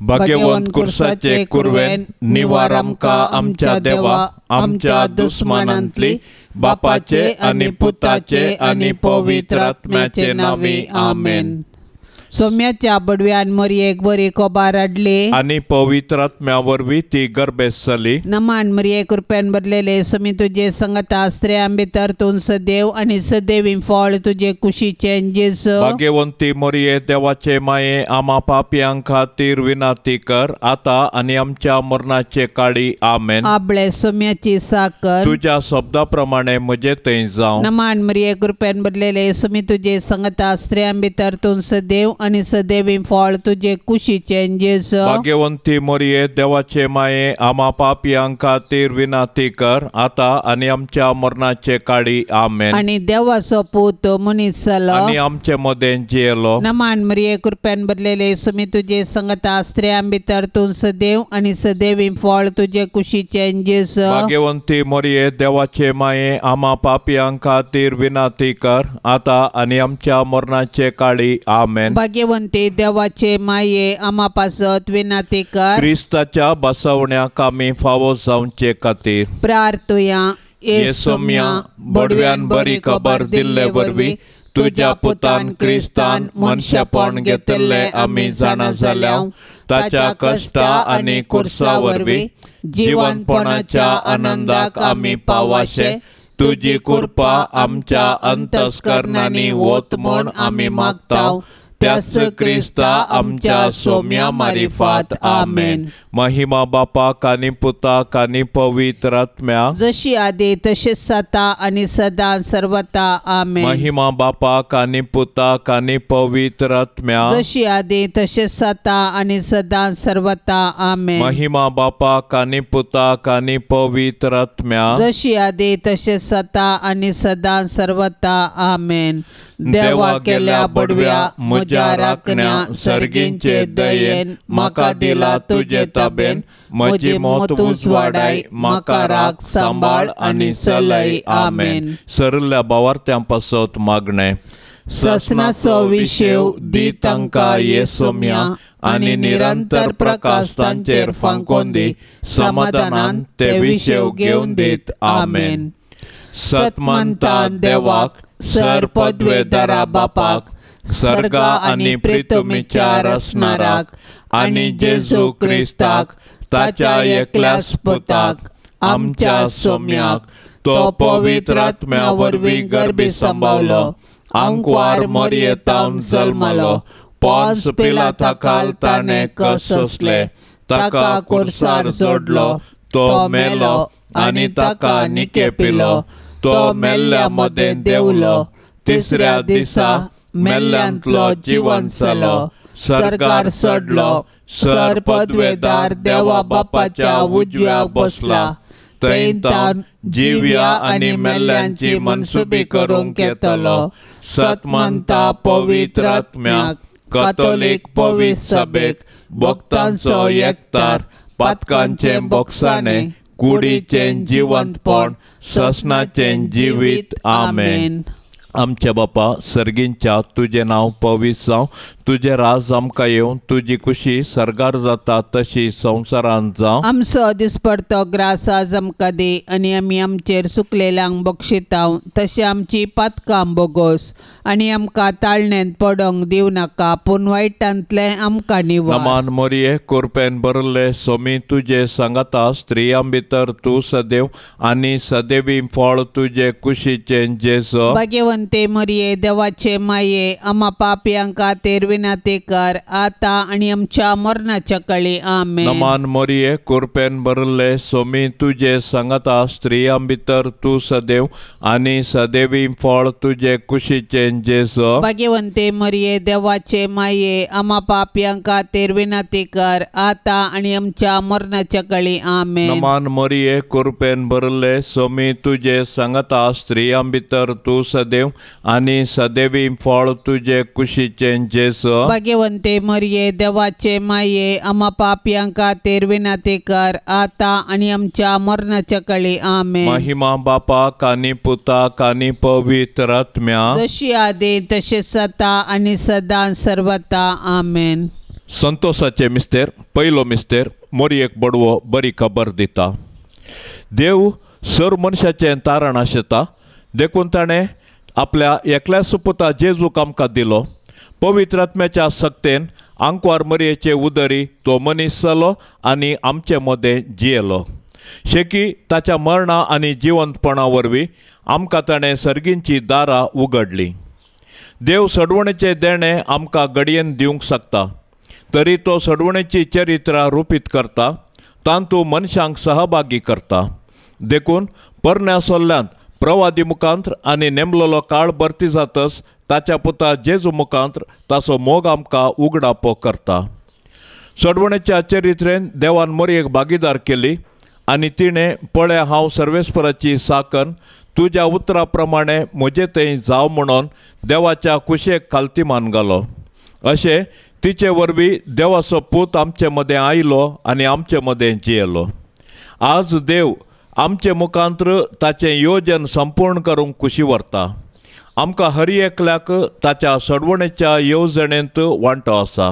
भाग्यवंत कुर्साचे कुरवेन निवार आमकां आमच्या देवा आमच्या दुस्मानांतली बापाचे आनी पुताचे आनी पवित्र आत्म्याचे नांवी आमेन. सोम्याच्या बडव्यान मरियेक बरी कोबार हाडली आनी पवित्र आत्म्या वरवीं ती गर्भेस्त जाली. नमान मरिये कृपेन भरलेले सोमी तुजे संगता स्त्रियां भितर तूं सदैव आनी सदैवी फळ तुजे कुशीचें जेजू. भाग्यवंती मरिये देवाचे माये आमा पापयां खातीर विनंती कर आतां आनी आमच्या मरणाचे काळी आमेन. आबळे सोम्याची साकर तुज्या शब्दा प्रमाणे म्हजे थंय जावं. नमान मरिये कृपेन भरलेले सोमी तुजे संगता स्त्रियां भितर तूं सदैव आनी सदैवी फळ तुजे कुशीचें जेजू. भाग्यवंती मरिये देवाचे माये आमा पापयां खातीर विनंती कर आतां आनी आमच्या मरणाचे काळी आमेन. आनी देवाचो पूत मनीस जालो आनी आमचे मदें जियेलो. नमान मरिये कृपेन भरलेले सोमी तुजे संगता स्त्रियां भितर तूं सदैव आनी सदैवी फळ तुजे कुशीचें जेजू. भाग्यवंती मरिये देवाचे माये आमा पापयां खातीर विनंती कर आतां आनी आमच्या मरणाचे काळी आमेन. भाग्यवंती देवाचे माये आमा पासत विनंती कर. क्रिस्ताच्या बसवण्याक आमी फावो जावचे खातीर प्रार्थुया. येसोम्या बडव्यान बरी खबर दिल्ले वरवीं तुज्या पुतान क्रिस्तान मनशेपण घेतिल्लें आमी जाणा जाल्या. ताच्या कश्टा आनी कुर्सा वरवीं जिवनपणाच्या आनंदाक आमी पावाशे तुजी कृपा आमच्या अंतस्करणांनी वत म्हूण आमी मागता. त्यास क्रिस्ता आमच्या सोम्या मारिफात आमेन. महिमा बापाक आनी पुताक आनी पवित्र आत्म्याक जशी आदी तशीच आतां आनी सदां सर्वता आमेन. महिमा बापाक आनी पुताक आनी पवित्र आत्म्याक जशी आदी तशीच आतां आनी सदां सर्वता आमेन. महिमा बापाक आनी पुताक आनी पवित्र आत्म्याक जशी आदी तशीच आतां आनी सदां सर्वता आमेन. देवा केल्या बडव्या म्हज्या राखण्या सर्गींचे दयेन म्हाका दिला तुजे ताबेन म्हजी मत उजवाडाय म्हाका राख सांबाळ आनी सलय आमेन. सरल्या बावार्थ्यां पासत मागणें. ससनाचो विशेव दी तांकां येसोम्या आनी निरंतर प्रकाश तांचेर फांकोन दी समाधानान ते विशेव घेवन दीत आमेन. सतमंता देवाक सर पदवेदारा बापाक सर्गा आनी प्रितुमीच्या रसणाराक आनी जेजू क्रिस्ताक ताच्या एकल्याच पुताक आमच्या सोम्याक तो पवित्र आत्म्या वरवीं गर्भी सांबावलो आंकवार मरयेतावन जल्मलो पोन्स पिलाता खाल ताणें कस सोंसले ताका कुर्सार जोडलो तो मेलो आनी ताका निकेपिलो तो मेल्ल्या मदें देंवलो तिसऱ्या दिसा मेल्ल्यांतलो जिवन जालो सरकार चडलो सर पदवेदार देवा बापाच्या उजव्याक बसला थंय तावन जिव्या आनी मेल्ल्यांची मनसुबी करूंक येतलो. सतमंता पवित्र आत्म्याक कथोलीक पवित्र सभेक भक्तांचो एकतार पातकांचें बोगसाणें कुडीचें जिवंतपण ससनाचें जिवीत आमेन. आमच्या बापा सर्गींच्या तुजें नांव पवित्र जावं तुजें राज आमकां येवं तुजी कुशी सर्गार जाता तशी संवसारांत जावं. आमचो दिसपडतो ग्रास आज आमकां दी आनी आमी आमचेर सुकलेल्यांक बक्षिताव तशें आमची पातकां बोगोस आनी आमकां ताळण्यांत पडोंक दिवं नाका पूण वायटांतलें आमकां निवार. नमान मोरये कुरपेन भरले सोमी तुजे सांगाता स्त्रियां भितर तूं सदैव आनी सदैवी फळ तुजे कुशीचें जेजू. भाग्यवंते मरिये देवाचे माये आमा पापयां खातीर विनंती कर आतां आनी आमच्या मरणाच्या काळी आमेन. नमान मोरये कुरपेन भरले सोमी तुजे सांगाता स्त्रियां भितर तूं सदैव आनी सदैवी फळ तुजे कुशीचें जेजू. भाग्यवंते मरिये देवाचे माये आमा पापयां खातीर विनंती कर आतां आनी आमच्या मरणाच्या काळी आमेन. नमान मोरये कुरपेन भरले सोमी तुजे सांगाता स्त्रियां भितर तूं सदैव आनी सदैवी फळ तुजे कुशीचें जेजू. भाग्यवंते मरिये देवाचे माये आमा पापयां खातीर विनंती कर आतां आनी आमच्या मरणाच्या काळी आमेन. महिमा बापाक आनी पुताक आनी पवित्र आत्म्याक जशी आदी तशीच आतां आनी सदां सर्वता आमेन. संतोषाचे मिस्तेर पयलो मिस्तेर मोरयेक बडवो बरी खबर दिता. देव सर मनशाचें तारण आशेता देखून ताणें आपल्या एकल्या सुपुता जेजूक आमकां दिलो. पवित्र आत्म्याच्या सक्तेन आंकवार मरयेचे उदरी तो मनीस जालो आनी आमचे मदें जियेलो. शेकी ताच्या मरणा आनी जिवंतपणा वरवीं आमकां ताणें सर्गींची दारां उगडलीं. देव सडवणेचें देणें आमकां घडयेन दिवंक शकता तरी तो सडवणेची चरित्रां रुपीत करता, तांतू मनशांक सहभागी करता. देखून परण्या सोल्ल्यांत प्रवादी मुखांत्र आनी नेमलोलो काळ भरती जातच ताच्या पुता जेजू मुखांत्र ताचो मोग आमकां उगडापो करता. सडवणेच्या चरित्रेन देवान मोरयेक भागीदार केली आनी तिणें पळय हांव सर्वेस्पराची साकन तुज्या उतरा प्रमाणे म्हजे थंय जावं म्हणून देवाच्या कुशेक खालतीमान घालो. अशें तिचे वरवीं देवाचो पूत आमचे मदें आयलो आनी आमचे मदें जियेलो. आज देव आमचे मुखांत्र ताचें योजन संपूर्ण करूंक खुशी व्हरता. आमकां हर एकल्याक ताच्या सडवणेच्या येवजणेंत वांटो आसा.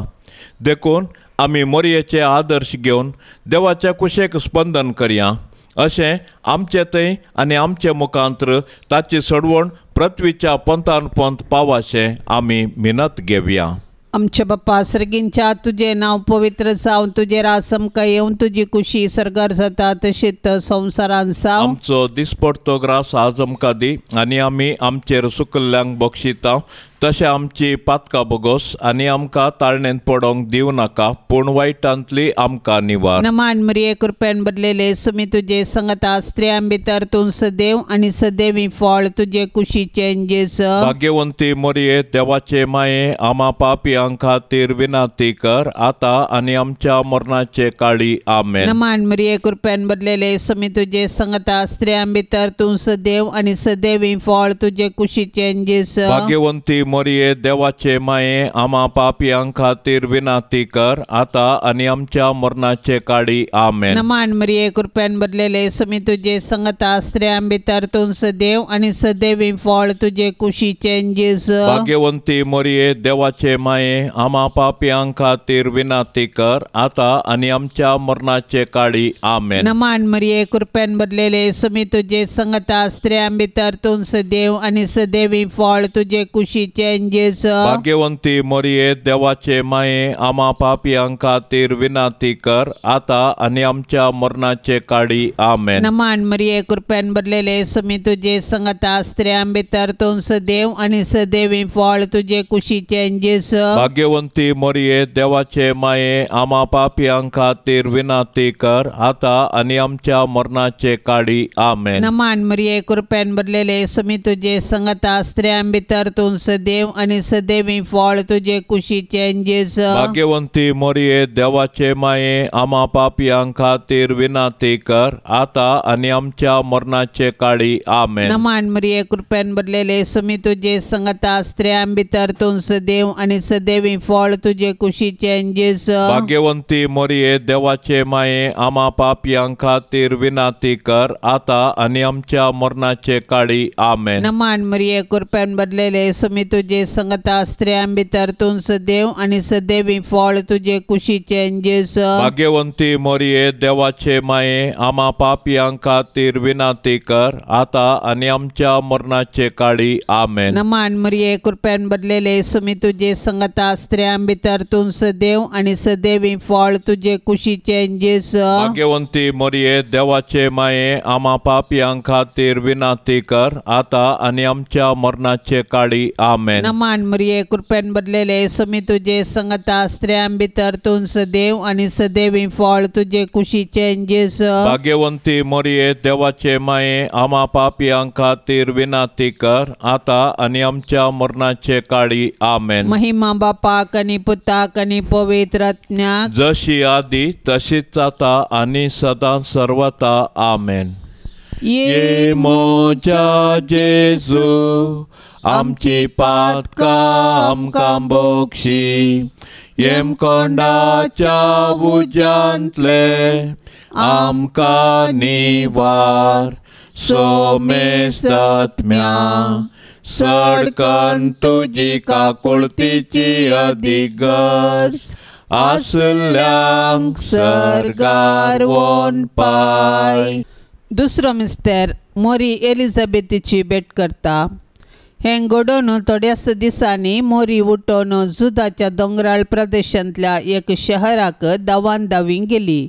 देखून आमी मोरयेचे आदर्श घेवन देवाच्या कुशेक स्पंदन करया. अशें आमचे थंय आनी आमचे मुखांत्र ताची सडवण पृथ्वीच्या पंथान पंथ पावाशें आमी मिनत घेवया. आमच्या बाप्पा सर्गींच्या तुजें नांव पवित्र जावं, तुजें राज आमकां येवन, तुजी कुशी सर्गार जाता तशीच संवसारान जावं. आमचो दिसपडतो ग्रास आज आमकां दी आनी आमी आमचेर सुकल्ल्यांक बक्षिता तशें आमची पातकां बोगोस आनी आमकां ताळणेंत पडोंक दिवं नाका पूण वायटांतली आमकां निवार. नमान मरिये कृपेन भरलेले सुमी तुजे संगता, स्त्रियां भितर तूं सदैव आनी सदैवी फळ तुजे कुशीचें जेज. भाग्यवंती मरिये देवाचे माये आमा पापयां खातीर विनंती कर आतां आनी आमच्या मरणाचे काळी. आमेन. नमान मरिये कृपेन भरलेले सुमी तुजे संगता, स्त्रियां भितर तूं सदैव आनी सदैवी फळ तुजे कुशीचें जेज. भाग्यवंती मरिये देवाचे माये आमा पापयां खातीर विनंती कर आतां आनी आमच्या मरणाचे काळी. आमेन. नमान मरिये कृपेन भरलेले सुमी तुजे संगता, स्त्रियां भितर तूं सदैव आनी सदैवी फळ तुजे कुशीचें जेज. भाग्यवंती मरिये देवाचे माये आमा पापयां खातीर विनंती कर आतां आनी आमच्या मरणाचे काळी. आमेन. नमान मरिये कृपेन भरलेले सुमी तुजे संगता, स्त्रियां भितर तूं सदैव आनी सदैवी फळ तुजे कुशीचें जेज. भाग्यवंती मरिये देवाचे माये आमा पापयां खातीर विनंती कर आतां आनी आमच्या मरणाचे काळी. आमेन. नमान मरिये कृपेन भरलेले सुमी तुजे संगता, स्त्रियां भितर तूं सदैव आनी सदैवी फळ तुजे कुशीचें जेज. भाग्यवंती मरिये देवाचे माये आमा पापयां खातीर विनंती कर आतां आनी आमच्या मरणाचे काळी. आमेन. नमान मरिये कृपेन भरलेले सुमी तुजे संगता, स्त्रियां भितर तूं सदैव आनी सदैवी फळ तुजे कुशीचें जेज. भाग्यवंती मरिये देवाचे माये आमा पापयां खातीर विनंती कर आतां आनी आमच्या मरणाचे काळी. आमेन. नमान मरिये कृपेन भरलेले सुमी तुजे संगता, स्त्रियां भितर तूं सदैव आनी सदैवी फळ तुजे कुशीचें जेज. भाग्यवंती मरिये देवाचे माये आमा पापयां खातीर विनंती कर आतां आनी आमच्या मरणाचे काळी. आमेन. नमान मरिये कृपेन भरलेले सुमी तुजे संगता, स्त्रियां भितर तूं सदैव आनी सदैवी फळ तुजे कुशीचें जेज. भाग्यवंती मरिये देवाचे माये आमा पापयां खातीर विनंती कर आतां आनी आमच्या मरणाचे काळी. आमेन. नमान मरिये कृपेन भरलेले सुमी तुजे संगता, स्त्रियां भितर तूं सदैव आनी सदैवी फळ तुजे कुशीचें जेज. भाग्यवंती मरिये देवाचे माये आमा पापयां खातीर विनंती कर आतां आनी आमच्या मरणाचे काळी. आमेन. नमान मरिये कृपेन भरलेले सुमी तुजे संगता, स्त्रियां भितर तूं सदैव आनी सदैवी फळ तुजे कुशीचें जेज. भाग्यवंती मरिये देवाचे माये आमा पापयां खातीर विनंती कर आतां आनी आमच्या मरणाचे काळी. आमेन. महिमा बापाक आनी पुताक आनी पवित्र आत्म्याक, जशी आदी तशीच आतां आनी सदां सर्वता. आमेन. ये म्हज्या जेजू आमची पातकां आमकां बक्षी, येमकोंडाच्या उज्यांतले आमकां निवार, सोमेसत्म्या सडकन तुजी काकुळतीची अधिगर्ज आसल्यांक सर्गार वोन पाय. दुसरो मिस्तेर मोरी एलिझाबेथीची भेट करता. हें घडोवन थोड्याच दिसांनी मोरी उठोवन जुदाच्या दोंगराळ प्रदेशांतल्या एक शहराक धांवान धांवी गेली.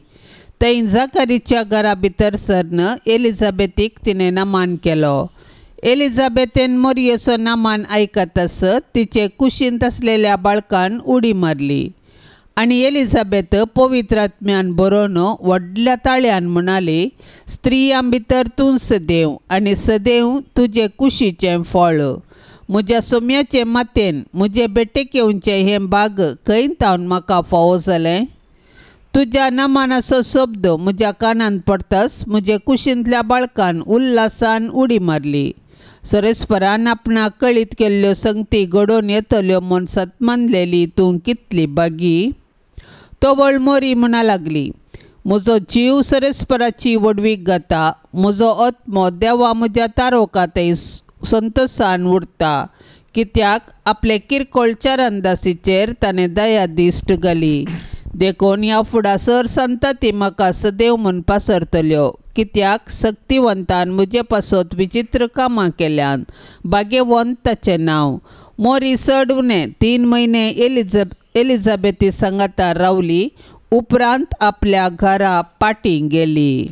थंय जाकारीच्या घरा भितर सरन एलिझाबेथीक तिणें नमान केलो. एलिझाबेथेन मोरयेचो नमान आयकत आसत तिचे कुशींत आसलेल्या बाळकान उडी मारली आनी एलिझाबेथ पवित्र आत्म्यान बरोवन व्हडल्या ताळ्यान म्हणाली, स्त्रियां भितर तूं सदैव आनी सदैव तुजे कुशीचें फळ. म्हज्या सोम्याचे मातेन म्हजे बेटेक येवचें हें बाग खंय तावन म्हाका फावो जालें? तुज्या नमानाचो शब्द म्हज्या कानांत पडटाच म्हजे कुशींतल्या बाळकान उल्हासान उडी मारली. सरेस्परान आपणाक कळीत केल्ल्यो संगती घडोवन येतल्यो म्हूण सतमानलेली तूं कितली बागी. तवळ मोरी म्हणा लागली, म्हजो जीव सरेस्पराची व्हडवीक गाता, म्हजो आत्मो देवा म्हज्या तारोका थंय संतोशान उरता, कित्याक आपले किरकोळ चरणदासीचेर ताणें दया दिश्ट घाली. देखून ह्या फुडासर संतती म्हाका सदैव म्हूण पासरतल्यो, कित्याक शक्तिवंतान म्हजे पासत विचित्र कामां केल्यान. भाग्यवंत ताचें नांव. मोरी चड उणें 3 म्हयने एलिझाबेथी सांगाता रावली, उपरांत आपल्या घरा पाटी गेली.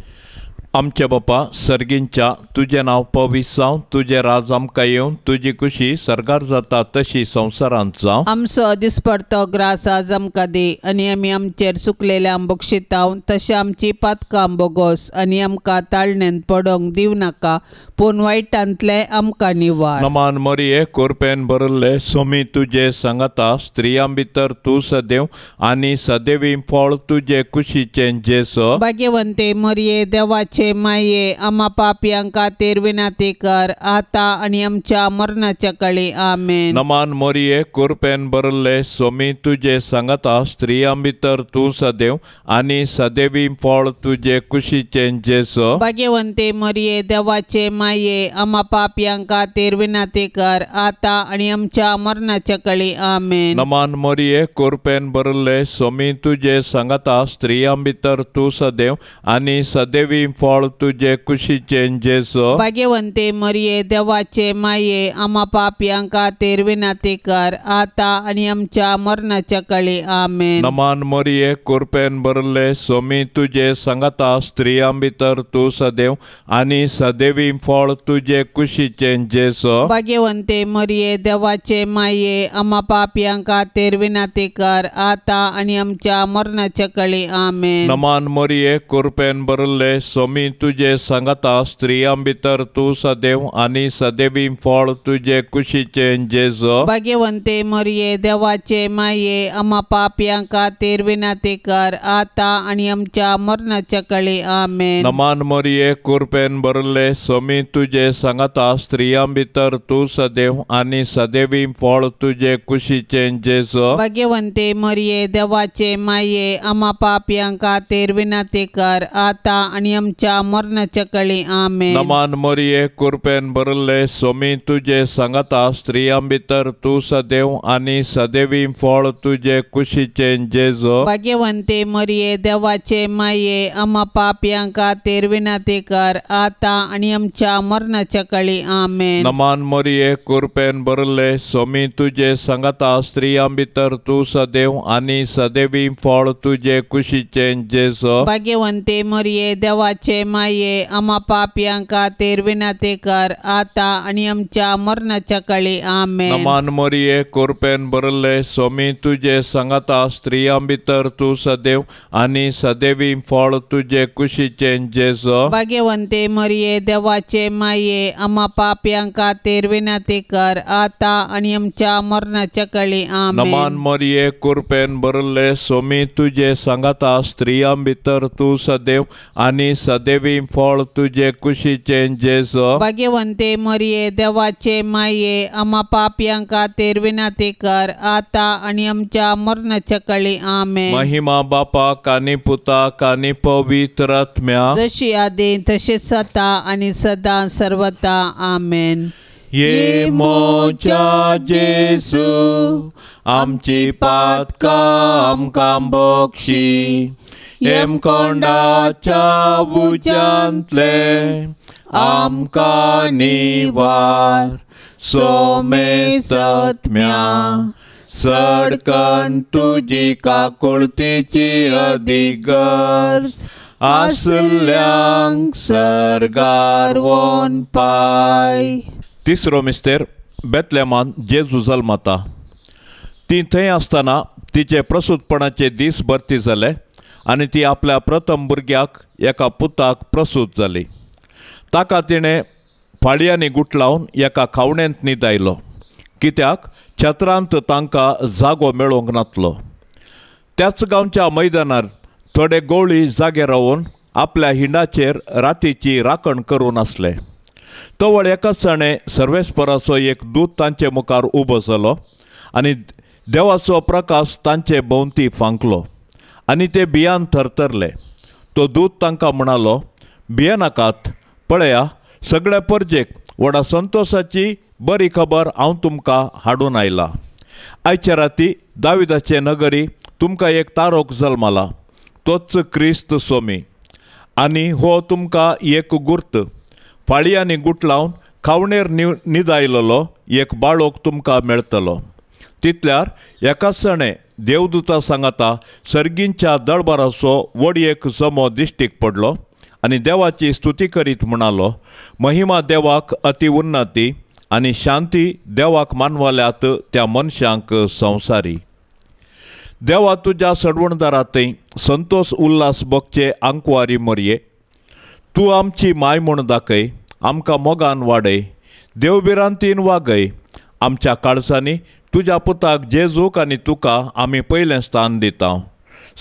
आमच्या बापा सर्गींच्या, तुजें नांव पवित्र जावं, तुजें राज आमकां येवं, तुजी खुशी सर्गार जाता तशी संवसारांत जावं. आमचो दिसपडतो ग्रास आज आमकां दी आनी आमी आमचेर चुकलेल्या बक्षिताव तशें आमची पातकां बोगोस आनी आमकां ताळण्यांत पडोंक दिवं नाका, पूण वायटांतलें आमकां निवार. नमान मरिये, कोरपेन भरिल्ले, सोमी तुजे सांगाता, स्त्रियां भितर तूं सदैव आनी सदैवी फळ तुजे कुशीचें जेजू. भाग्यवंते मरिये, देवाचे माये, आमा पापयां खातीर विनंती कर, आतां आनी आमच्या मरणाच्या काळी. आमेन. नमान मरिये, कुरपेन भरिल्ले, सोमी तुजे सांगाता, स्त्रियां भितर तूं सदैव आनी सदैवी फळ तुजे कुशीचें जेजू. भाग्यवंते मरिये, देवाचे माये, आमा पापयां खातीर विनंती कर, आतां आनी आमच्या मरणाच्या काळी. आमेन. नमान मरिये, कुरपेन भरिल्ले, सोमी तुजे सांगाता, स्त्रियां भितर तूं सदैव आनी सदैवी फळ तुजे कुशीचें जेजू. भाग्यवंते मरिये, देवाचे माये, आमा पापयां खातीर विनंती कर, आतां आनी आमच्या मरणाच्या काळी. आमेन. नमान मरिये, कुरपेन भरिल्ले, सोमी तुजे सांगाता, स्त्रियां भितर तूं सदैव आनी सदैवी फळ तुजे कुशीचें जेजू. भाग्यवंते मरिये, देवाचे माये, आमा पापयां खातीर विनंती कर, आतां आनी आमच्या मरणाच्या काळी. आमेन. नमान मरिये, कुरपेन भरिल्ले, सोमी तुजे सांगाता, स्त्रियां भितर तूं सदैव आनी सदैवी फळ तुजे कुशीचें जेजू. भाग्यवंते मरिये, देवाचे माये, आमा पापयां खातीर विनंती कर, आतां आनी आमच्या मरणाच्या काळी. आमेन. नमान मरिये, कुरपेन भरिल्ले, सोमी तुजे सांगाता, स्त्रियां भितर तूं सदैव आनी सदैवी फळ तुजे कुशीचें जेजू. भाग्यवंते मरिये, देवाचे माये, आमा पापयां खातीर विनंती कर, आतां आनी आमच्या मरणाच्या काळी. आमेन. नमान मरिये, कुरपेन भरिल्ले, सोमी तुजे सांगाता, स्त्रियां भितर तूं सदैव आनी सदैवी फळ तुजे कुशीचें जेजू. भाग्यवंते मरिये, देवाचे माये, आमा पापयां खातीर विनंती कर, आतां आनी आमच्या मरणाच्या काळी. आमेन. नमान मरिये, कुरपेन भरिल्ले, सोमी तुजे सांगाता, स्त्रियां भितर तूं सदैव आनी सदैवी फळ तुजे कुशीचें जेजू. भाग्यवंते मरिये, देवाचे माये, आमा पापयां खातीर विनंती कर, आतां आनी आमच्या मरणाच्या काळी. आमेन. नमान मरिये, कुरपेन भरिल्ले, सोमी तुजे सांगाता, स्त्रियां भितर तूं सदैव आनी सदैवी फळ तुजे कुशीचें जेजू. भाग्यवंते मरिये, देवाचे माये, आमा पापयां खातीर विनंती कर, आतां आनी आमच्या मरणाच्या काळी. आमेन. नमान मरिये, कुरपेन भरिल्ले, सोमी तुजे सांगाता, स्त्रियां भितर तूं सदैव आनी सदैवी फळ तुजे कुशीचें जेजू. भाग्यवंते मरिये, देवाचे माये, आमा पापयां खातीर विनंती कर, आतां आनी आमच्या मरणाच्या काळी. आमेन. महिमा बापाक आनी पुताक आनी पवित्र आत्म्याक, जशी आदी तशीच आतां आनी सदां सर्वता. आमेन. ये मोजा जेजू, आमची पातकां आमकां बक्षी हेमकोंडाच्या उज्यांतले आमकां निवार सोमेसत्म्या सडकन तुजी काकुळतीची अदीक गरज आसल्यांक सर्गार वोन पाय. तिसरो मिस्तेर बेतलेमान जेजू जल्मता. ती थंय आसतना तिचे प्रसूतपणाचे दीस भरती जाले आनी ती आपल्या प्रथम भुरग्याक एका पुताक प्रसूत जाली. ताका तिणें फाळयांनी गुटलावन एका खावणेंत न्हिदायलो कित्याक छत्रांत तांकां जागो मेळोवंक नातलो. त्याच गांवच्या मैदानार थोडे गोळी जागे रावन आपल्या हिंडाचेर रातीची राखण करून आसले. तवळ एकाच जाणें सर्वेस्पराचो एक दूत तांचे मुखार उबो जालो आनी देवाचो प्रकाश तांचे भोंवती फांकलो आनी ते भियान थरथरले. तो दूत तांकां म्हणालो, भियेनाकात, पळया सगळ्या परजेक व्हडा संतोशाची बरी खबर हांव तुमकां हाडून आयला. आयच्या राती दाविदाचे नगरी तुमकां एक तारोक जल्मला, तोच क्रिस्त सोमी. आनी हो तुमकां एक गुर्त, फाळयांनी गुटलावन खावणेर न्हिदायलेलो एक बाळोक तुमकां मेळटलो. तितल्यार एकाच सणे देवदूता सांगाता सर्गींच्या दळबाराचो व्हड एक जमो दिश्टीक पडलो आनी देवाची स्तुती करीत म्हणालो, महिमा देवाक अति उन्नती आनी शांती देवाक मानवल्यात त्या मनशांक संवसारी. देवा तुज्या सडवणदारांतय संतोष उल्हास भोगचे आंकवारी मरये, तूं आमची माय म्हूण दाखय, आमकां मोगान वाडय, देवभिरांतीन वागय. आमच्या काळजांनी तुज्या पुताक जेजूक आनी तुका आमी पयलें स्थान दिता.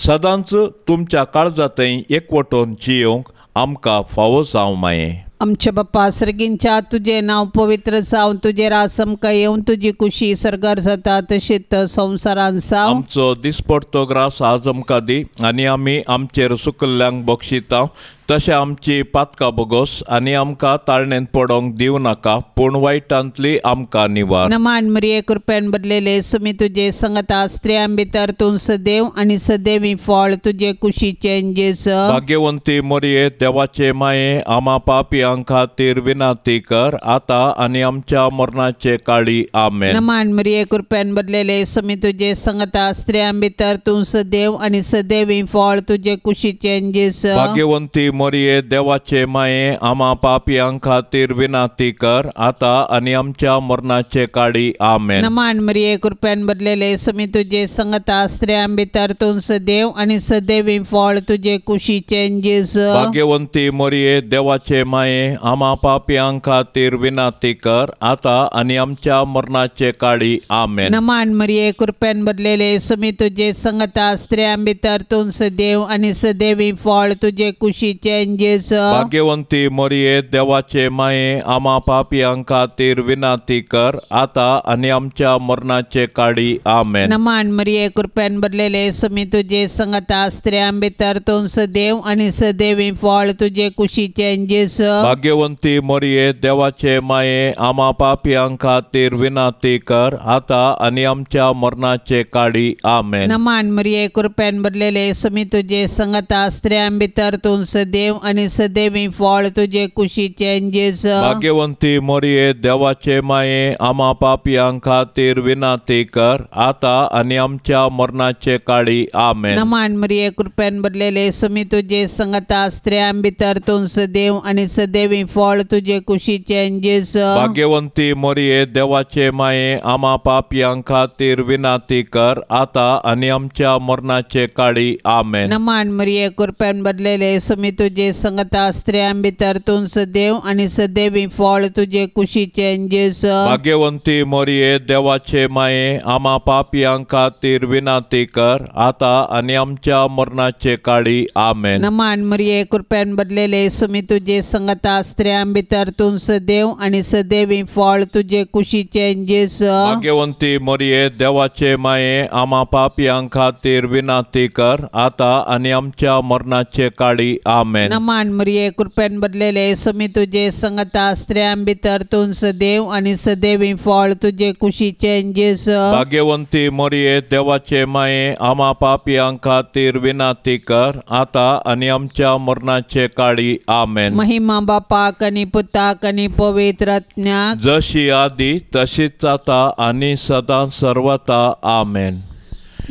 सदांच तुमच्या काळजांतय एकवटून जियोवंक आमकां फावो जावं माये. आमच्या बाप्पा सर्गींच्या तुजें नांव पवित्र जावं, तुजें रास आमकां येवन, तुजी कुशी सर्गार जाता तशीच संवसारान जावं. आमचो दिसपडतो ग्रास आज आमकां दी आनी आमी आमचेर सुकल्ल्यांक बक्षिता तशें आमची पातकां बोगोस आनी आमकां ताळणेंत पडोंक दिवं नाका, पूण वायटांतली आमकां निवार. नमान मरिये कृपेन भरलेले सुमी तुजे संगता, स्त्रियां भितर तूं सदैव आनी सदैवी फळ तुजे कुशीचें जेजू. भाग्यवंती मरिये देवाचे माये, आमा पापयां खातीर विनंती कर आतां आनी आमच्या मरणाचे काळी. आमेन. नमान मरिये कृपेन भरलेले सुमी तुजे संगता, स्त्रियां भितर तूं सदैव आनी सदैवी फळ तुजे कुशीचें जेजू. भाग्यवंती मरिये देवाचे माये, आमा पापयां खातीर विनंती कर आतां आनी आमच्या मरणाचे काळी. आमेन. नमान मरिये कृपेन भरलेले सुमी तुजे संगता, स्त्रियां भितर तूं सदैव आनी सदैवी फळ तुजे कुशीचें जेजू. भाग्यवंती मरिये देवाचे माये, आमा पापयां खातीर विनंती कर आतां आनी आमच्या मरणाचे काळी. आमेन. नमान मरिये कृपेन भरलेले सुमी तुजे संगता, स्त्रियां भितर तूं सदैव आनी सदैवी फळ तुजे कुशीचें जेजू. भाग्यवंती मरिये देवाचे माये, आमा पापयां खातीर विनंती कर आतां आनी आमच्या मरणाचे काळी. आमेन. नमान मरिये कृपेन भरलेले सुमी तुजे संगता, स्त्रियां भितर तूं सदैव आनी सदैवी फळ तुजे कुशीचें जेजू. भाग्यवंती मरिये देवाचे माये, आमा पापयां खातीर विनंती कर आतां आनी आमच्या मरणाचे काळी. आमेन. नमान मरिये कृपेन भरलेले सुमी तुजे संगता, स्त्रियां भितर तूं सदैव आनी सदैवी फळ तुजे कुशीचें जेजू. भाग्यवंती मरिये देवाचे माये, आमा पापयां खातीर विनंती कर आतां आनी आमच्या मरणाचे काळी. आमेन. नमान मरिये कृपेन भरलेले सुमी तुजे संगता, स्त्रियां भितर तूं सदैव आनी सदैवी फळ तुजे कुशीचें जेजू. भाग्यवंती मरिये देवाचे माये, आमा पापयां खातीर विनंती कर आतां आनी आमच्या मरणाचे काळी. आमेन. नमान मरिये कृपेन भरलेले सुमी तुजे संगता, स्त्रियां भितर तूं सदैव आनी सदैवी फळ तुजे कुशीचें जेजू. भाग्यवंती मरिये देवाचे माये, आमा पापयां खातीर विनंती कर आतां आनी आमच्या मरणाचे काळी. आमेन. नमान मरिये कृपेन भरलेले सुमी तुजे संगता, स्त्रियां भितर तूं सदैव आनी सदैवी फळ तुजे कुशीचें जेजू. भाग्यवंती मरिये देवाचे माये, आमा पापयां खातीर विनंती कर आतां आनी आमच्या मरणाचे काळी. आमेन. आमेन. नमान मरिये कृपेन भरलेले स्वामी तुजे संगता, स्त्रियां भितर तूं सदैव आनी सदैवी फळ तुजे कुशीचें जेजू. भाग्यवंती मरिये देवाचे माये, आमा पापयां खातीर विनंती कर आता आनी आमच्या मरणाचे काळी. आमेन. महिमा बापाक आनी पुताक आनी पवित्र आत्म्याक, जशी आदी तशीच आता आनी सदां सर्वता. आमेन.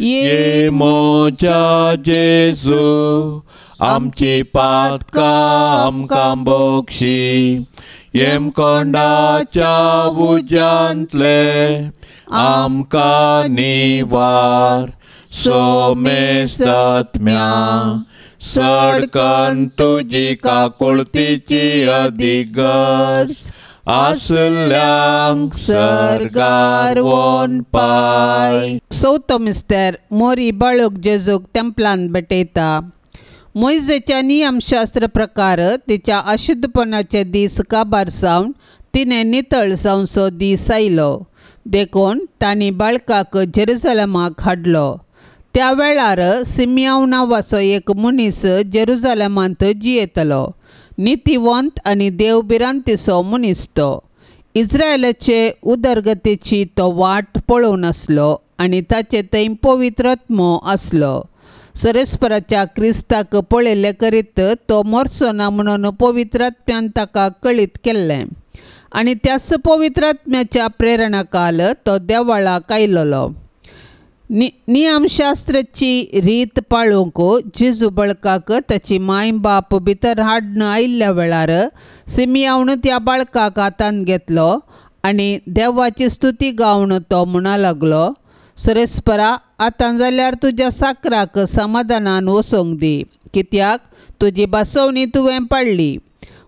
ये म्हज्या जेजू, आमची पातकां आमकां बक्षी, येमकोंडाच्या उज्यांतले आमकां निवार, सोमेस्तत्म्या सडकन तुजी काकुळतीची अदीक गरज आसल्यांक सर्गार वोन पाय. चवथो मिस्तर मोरी बाळूक जेजूक तेंपलान भेटयता. मोयजेच्या नियमशास्त्र प्रकार तिच्या अशुद्धपणाचे दीस काबार जावन तिणें नितळ जावचो दीस आयलो, देखून तांणी बाळकाक जेरुजलमाक हाडलो. त्या वेळार सिमियांव नांवाचो एक मनीस जेरुजलमांत जियेतलो. नितीवंत आनी देव भिरांतीचो मनीस तो. इस्रायलाचे उदरगतीची तो वाट पळोवन आसलो आनी ताचे थंय पवित्र आत्मो आसलो. सरेस्पराच्या क्रिस्ताक पळयल्ले करीत तो मरचो ना म्हणून पवित्र आत्म्यान ताका कळीत केल्लें आनी त्याच पवित्र आत्म्याच्या प्रेरणाकाल तो देवळाक आयलोलो. नियमशास्त्राची रीत पाळूंक जेजू बाळकाक ताची माय बाप भितर हाडून आयिल्ल्या वेळार सिमियांवन त्या बाळकाक हातांत घेतलो आनी देवाची स्तुती गावन तो म्हणा लागलो, सरेस्परा आतां जाल्यार तुज्या साकराक समाधानान वचोंक दी, कित्याक तुजी भासोवणी तुवें पाडली.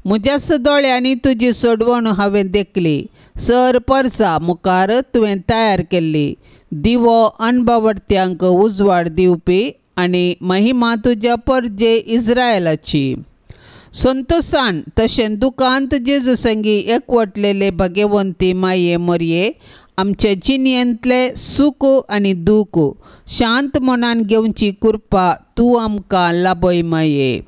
म्हज्याच दोळ्यांनी तुजी सोडवण हांवें देखली, सर परसा मुखार तुवें तयार केल्ली दिवो अनबावडत्यांक उजवाड दिवपी आनी महिमा तुज्या परजे इस्रायलाची. संतोसान तशें दुकांत जेजू संगी एकवटलेले भाग्यवंती माये मोरये, आमचे जिणेंतले सूख आनी दूख शांत मनान घेवची कृपा तूं आमकां लाभय माये.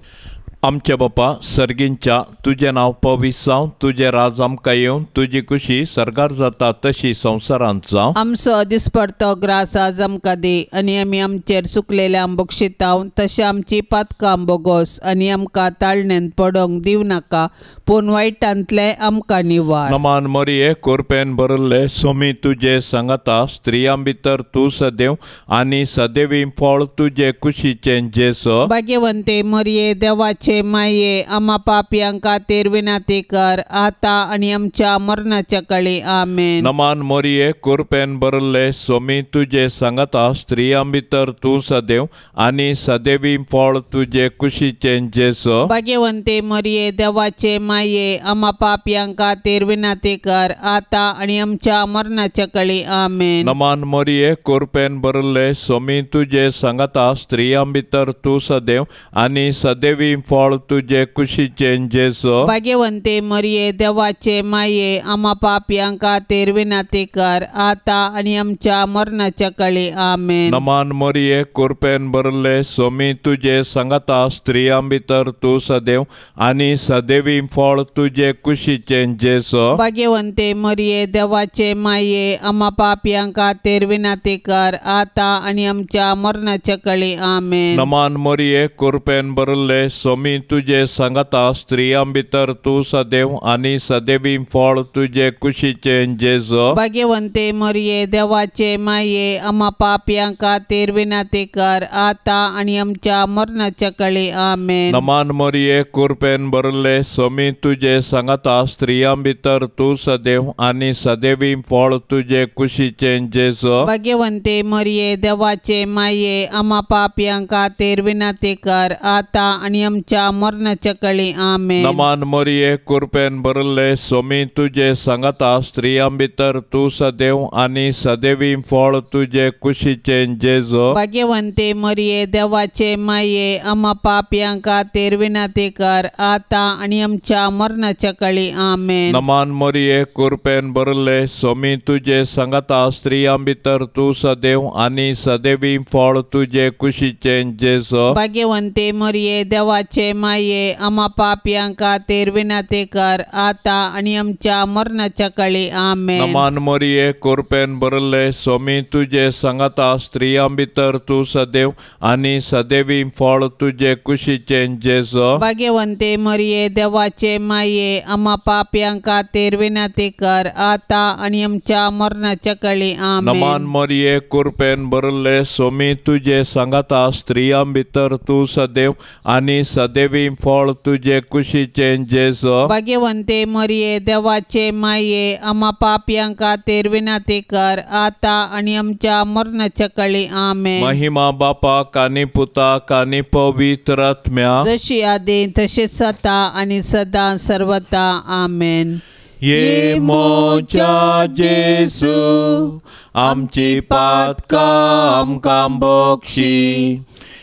आमच्या बापा सर्गींच्या, तुजें नांव पवित्र जावं, तुजें राज आमकां येवं, तुजी खुशी सर्गार जाता तशी संवसारांत जावं. आमचो दिसपडतो ग्रास आज आमकां दी आनी आमी आमचेर चुकलेल्या बक्षिताव तशें आमची पातकां बोगोस आनी आमकां ताळण्यांत पडोंक दिवं नाका, पूण वायटांतलें आमकां निवार. नमान मरिये कृपेन भरिल्ले स्वामी तुजे सांगाता, स्त्रियां भितर तूं सदैव आनी सदैवी फळ तुजे कुशीचें जेजू. भाग्यवंते मरिये देवाचे माये, आमा पापयां खातीर विनंती कर आता आनी आमच्या मरणाच्या काळी. आमेन. नमान मरिये कृपेन भरिल्ले स्वामी तुजे सांगाता, स्त्रियां भितर तूं सदैव आनी सदैवी फळ तुजे कुशीचें जेजू. भाग्यवंते मरिये देवाचे माये, आमा पापयां खातीर विनंती कर आता आनी आमच्या मरणाच्या काळी. आमेन. नमान मरिये कृपेन भरिल्ले स्वामी तुजे सांगाता, स्त्रियां भितर तूं सदैव आनी सदैवी फळ तुजे कुशीचें जेजू. भाग्यवंते मरिये देवाचे माये, आमा पापयां खातीर विनंती कर आता आनी आमच्या मरणाच्या काळी. आमेन. नमान मरिये कृपेन भरिल्ले स्वामी तुजे सांगाता, स्त्रियां भितर तूं सदैव आनी सदैवी फळ तुजे कुशीचें जेजू. भाग्यवंते मरिये देवाचे माये, आमा पापयां खातीर विनंती कर आता आनी आमच्या मरणाच्या काळी. आमेन. नमान मरिये कृपेन भरिल्ले स्वामी तुजे सांगाता, स्त्रियां भितर तूं सदैव आनी सदैवी फळ तुजे कुशीचें जेजू. भाग्यवंते मरिये देवाचे माये, आमा पापयां खातीर विनंती कर आता आनी आमच्या मरणाच्या काळी. आमेन. नमान मरिये कृपेन भरिल्ले स्वामी तुजे सांगाता, स्त्रियां भितर तूं सदैव आनी सदैवी फळ तुजे कुशीचें जेजू. भाग्यवंते मरिये देवाचे माये, आमा पापयां खातीर विनंती कर आता आनी आमच्या मरणाच्या काळी. आमेन. नमान मरिये कृपेन भरिल्ले स्वामी तुजे सांगाता, स्त्रियां भितर तूं सदैव आनी सदैवी फळ तुजे कुशीचें जेजू. भाग्यवंते मरिये देवाचे माये, आमा पापयां खातीर विनंती कर आता आनी आमच्या मरणाच्या काळी. आमेन. नमान मरिये कृपेन भरिल्ले स्वामी तुजे सांगाता, स्त्रियां भितर तूं सदैव आनी सदैवी फळ तुजे कुशीचें जेजू. भाग्यवंते मरिये देवाचे देवाचे माये आमा पापयां खातीर विनंती कर आतां आनी आमच्या मरणाच्या काळी आमेन। नमान मरिये कृपेन भरले स्वामी तुजे सांगाता स्त्रियां भितर तूं सदैव आनी सदैवी फळ तुजे कुशीचें जेजू। भाग्यवंते मरिये देवाचे माये आमा पापयां खातीर विनंती कर आतां आनी आमच्या मरणाच्या काळी आमेन। नमान मरिये कृपेन भरले स्वामी तुजे सांगाता स्त्रियां भितर तूं सदैव आनी सदैवी फळ तुजे कुशीचें जेजू। भाग्यवंते मरिये देवाचे माये आमा पापयां खातीर विनंती कर आतां आनी आमच्या मरणाच्या काळी आमेन। महिमा बापाक आनी पुताक आनी पवित्र आत्म्याक जशी आदी तशीच आतां आनी सदां सर्वता आमेन। ये मोच्या जेजू आमची पातकां आमकां बक्षी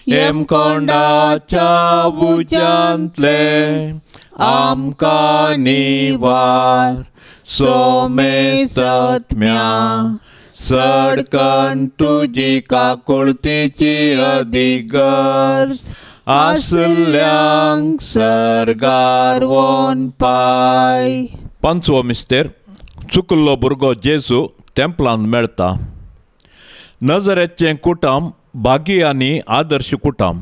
हेमकोंडाच्या उज्यांतले आमकां निवार सोमेसत्म्या सडकन तुजी काकुळतीची अदीक गरज आसल्यांक सर्गार वोन पाय। पांचवो मिस्तेर चुकल्लो भुरगो जेजू तेंपलान मेळटा। नजरेचें कुटुंब भागी आनी आदर्श कुटुंब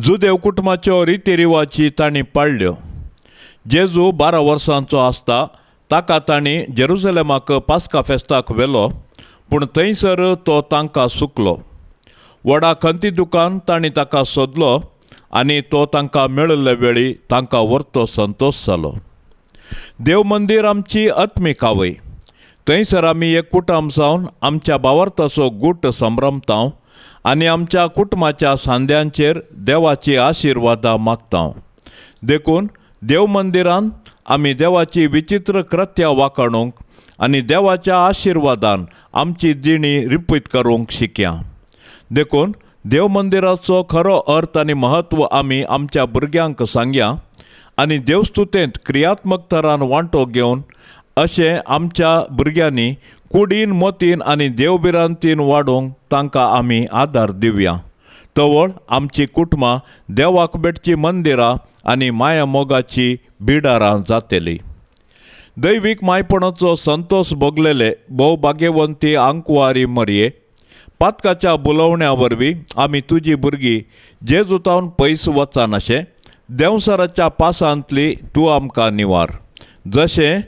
जुदेव कुटुंबाच्यो रितीरिवाजी तांणी पाळ्ळ्यो। जेजू 12 वर्सांचो आसता ताका तांणी जेरुजलेमाक पास्का फेस्ताक व्हेलो पूण थंयसर तो तांकां सुकलो। व्हडा खंती दुकान तांणी ताका सोदलो आनी तो तांकां मेळिल्ले वेळी तांकां व्हरतो संतोश जालो। देव मंदीर आमची आत्मीक आवय थंयसर आमी एक कुटुंब जावन आमच्या भावार्थाचो गूट संभ्रमता आनी आमच्या कुटुंबाच्या सांद्यांचेर देवाची आशिर्वादां मागता। देखून देव मंदिरान आमी देवाची विचित्र कृत्या वाखाणूंक आनी देवाच्या आशिर्वादान आमची जिणी रिपीत करूंक शिकया। देखून देव मंदिराचो खरो अर्थ आनी म्हत्व आमी आमच्या भुरग्यांक सांगया आनी देवस्तुतेंत क्रियात्मक तरान वांटो घेवन अशें आमच्या भुरग्यांनी कुडीन मतीन आनी देवभिरांतीन वाडोवंक तांकां आमी आदार दिवया। तवळ आमची कुटुंबां देवाक भेटची मंदिरां आनी माया मोगाची बिडारां जातली। दैवीक मायपणाचो संतोश भोगलेले भोव भाग्यवंती आंकवारी मरये पातकाच्या बोलवण्या वरवीं आमी तुजी भुरगीं जेजूतावन पयस वचनाशें देंवसाराच्या पासांतली तूं आमकां निवार। जशें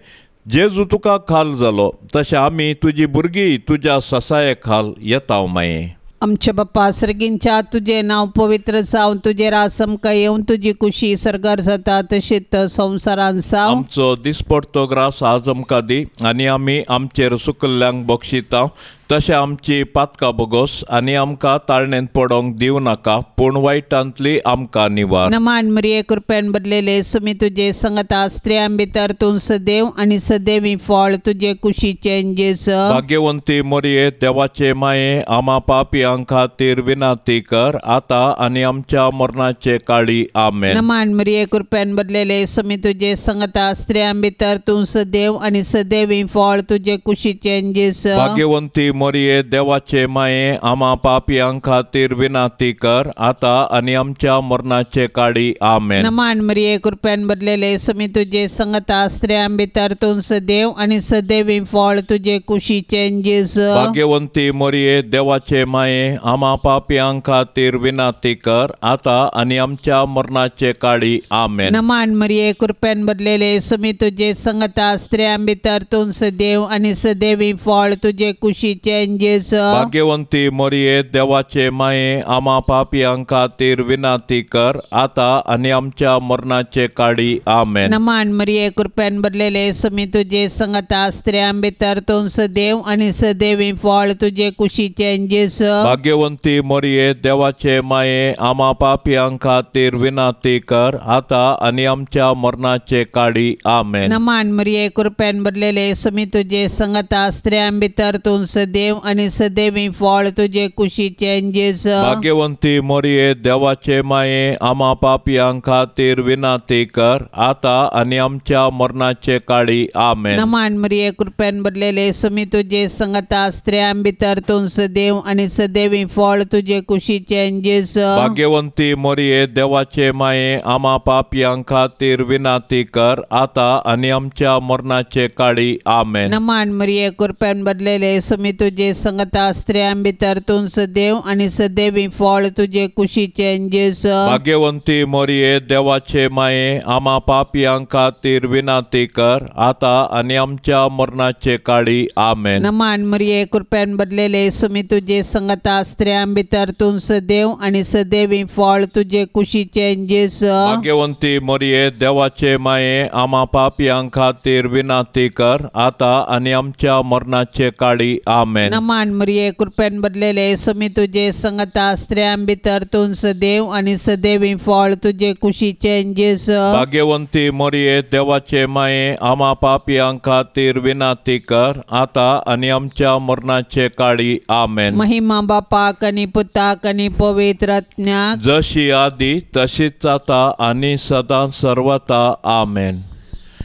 जेजू तुका खाल जालो तशें आमी तुजी भुरगीं तुज्या ससाये खाल येता माये। आमच्या बाप्पा सर्गींच्या तुजें नांव पवित्र जावं, तुजें राज आमकां येवन, तुजी कुशी सर्गार जाता तशीच संवसारान जावं। आमचो दिसपडतो ग्रास आज आमकां दी आनी आमी आमचेर सुकल्ल्यांक बक्षिता तशें आमची पातकां बोगोस आनी आमकां ताळणेंत पडोंक दिवं नाका पूण वायटांतली आमकां निवार। नमान मरिये कृपेन भरलेले सुमी तुजे संगता स्त्रियां भितर तूं सदैव आनी सदैवी फळ तुजे कुशीचें जेजू। भाग्यवंती मरिये देवाचे माये आमा पापयां खातीर विनंती कर आतां आनी आमच्या मरणाचे काळी आमेन। नमान मरिये कृपेन भरलेले सुमी तुजे संगता स्त्रियां भितर तूं सदैव आनी सदैवी फळ तुजे कुशीचें जेजू। भाग्यवंती मरिये देवाचे माये आमा पापयां खातीर विनंती कर आतां आनी आमच्या मरणाचे काळी आमेन। नमान मरिये कृपेन भरलेले सुमी तुजे संगता स्त्रियां भितर तूं सदैव आनी सदैवी फळ तुजे कुशीचें जेजू। भाग्यवंती मरिये देवाचे माये आमा पापयां खातीर विनंती कर आतां आनी आमच्या मरणाचे काळी आमेन। नमान मरिये कृपेन भरलेले सुमी तुजे संगता स्त्रियां भितर तूं सदैव आनी सदैवी फळ तुजे कुशीचें जेजू। भाग्यवंती मरिये देवाचे माये आमा पापयां खातीर विनंती कर आतां आनी आमच्या मरणाचे काळी आमेन। नमान मरिये कृपेन भरलेले सुमी तुजे संगता स्त्रियां भितर तूं सदैव आनी सदैवी फळ तुजे कुशीचें जेजू। भाग्यवंती मरिये देवाचे माये आमा पापयां खातीर विनंती कर आतां आनी आमच्या मरणाचे काळी आमेन। नमान मरिये कृपेन भरलेले सुमी तुजे संगता स्त्रियां भितर तूं सदैव सदैव आनी सदैवी फळ तुजे कुशीचें जेजू। भाग्यवंती मोरये देवाचे माये आमा पापयां खातीर विनंती कर आता आनी आमच्या मरणाचे काळी आमेन। नमान मरिये कृपेन भरलेले सुमी तुजे संगता स्त्रियां भितर तूं सदैव आनी सदैवी फळ तुजे कुशीचें जेजू। भाग्यवंती मोरये देवाचे माये आमा पापयां खातीर विनंती कर आता आनी आमच्या मरणाचे काळी आमेन। नमान मरिये कृपेन भरलेले सुमी तुजे संगता स्त्रियां भितर तूं सदैव आनी सदैवी फळ तुजे कुशीचें जेजू। भाग्यवंती मोरये देवाचे माये आमा पापयां खातीर विनंती कर आता आनी आमच्या मरणाचे काळी आमेन। नमान मरिये कृपेन भरलेले सुमी तुजे संगता स्त्रियां भितर तूं सदैव आनी सदैवी फळ तुजे कुशीचें जेजू। भाग्यवंती मोरये देवाचे माये आमा पापयां खातीर विनंती कर आता आनी आमच्या मरणाचे काळी आमेन। नमान मरिये कृपेन भरलेले सुमी तुजे संगता स्त्रियां भितर तूं सदैव आनी सदैवी फळ तुजे कुशीचें जेजू। भाग्यवंती मोरये देवाचे माये आमा पापयां खातीर विनंती कर आता आनी आमच्या मरणाचे काळी आमेन। महिमा बापाक आनी पुताक आनी पवित्र आत्म्याक, जशी आदी तशीच आता आनी सदां सर्वता आमेन।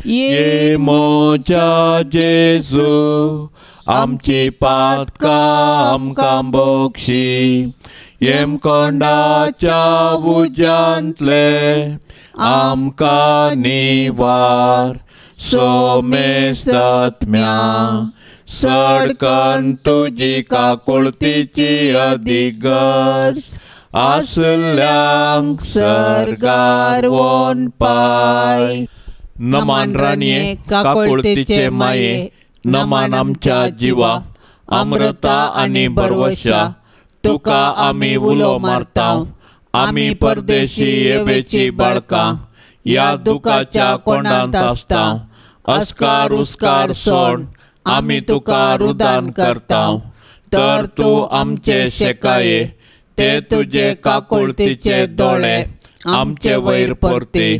ये म्हज्या जेजू आमची पातकां आमकां बक्षी, येमकोंडाच्या उज्यांतले आमकां निवार, सोमेसत्म्या सडकन तुजी काकुळतीची अधिगर्ज आसल्यांक सर्गार वोन पाय। नमान राणये काकुळतीचे माये, नमान आमच्या जिवा अमृता आनी भरवशा, तुका आमी उलो मारता, आमी परदेशी येवेची बाळकां ह्या दुखाच्या कोंडांत आसता, अस्कार उस्कार सोड आमी तुका रुदान करता, तर तूं आमचे शेकाये ते तुजे काकुळतीचे दोळे आमचे वयर परती